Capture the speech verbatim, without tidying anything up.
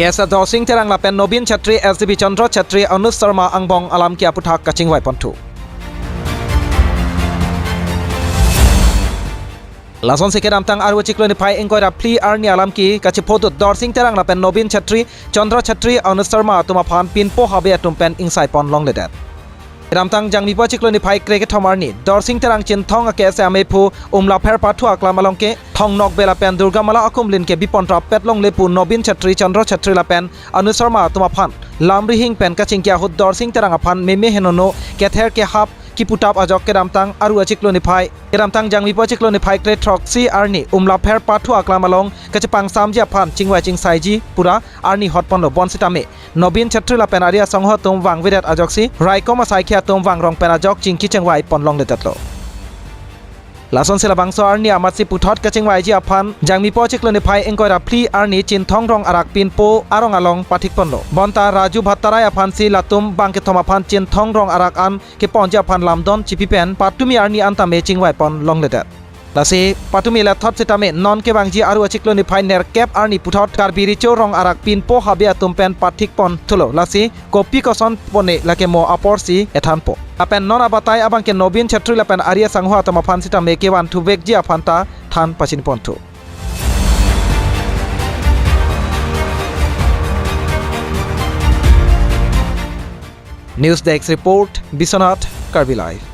Esa Dorsing Terang lapen Nobin Chetri, S D P Chandra Chetri, Anuj Sharma angbong alam ke aputhak kachingvai ponthu. Lasonsi kedamtang Aru achiklo niphai ingkoi ra phli arni alam ke kachiphodut Dorsing Terang lapen Nobin Chetri, Chandra Chetri, Anuj Sharma atum aphan pinpo habe atum pen ingsai pon longledet. Kedamtang Jangmipo achiklo niphai krekethom arni Dorsing Terang Chinthong a-KSA amephu Umlapher pathu aklam along ke Thong Nokbe lapen Durga Mala akumlin ke bipon rapet longle pu Nobin Chetri, Chandra Chetri lapen Anuj Sharma atum aphan lamrihing pen kachingki ahut Dorsing Terang aphan meme henono kether kehap kiputap ajok kedamtang Aru achiklo niphai, kedamtang Jangmipo achiklo niphai krethroksi arni Umlapher pathu aklam along kachepangsamji aphan chingvai chingsaiji pura arni hot ponlo, bonsitame Nobin Chetri lapen ari asangho atum vangvedet ajoksi raikom asaikhi atum vangrong pen ajok chingki chingvai pon longledetlo. Lasonsi labangso arni amatsi puthot kachingvaiji aphan Jangmipo achiklo niphai ingkoi ra phli arni Chinthong rong arak pinpo arong along pathik ponlo. Bonta Raju Bhattarai aphansi latum bangkethom aphan Chinthong rong arak an keponji aphan lamdon chipi pen patumi arni antame chingvai pon longledet. Lasi patumi lethot sitame non kevangji Aru achiklo niphai nerkep arni puthot Karbi Recho rong arak pinpo habe atum pen pathik ponthulo. Lasi kopi koson pone lake mo aporsi ethanpo. Lapen non abatai abang ke Nobin Chetri lapen ari asangho atum aphan sitame kevanthuvekji aphan ta than pachini ponthu. News Desk Report, Biswanath, Karbi Live.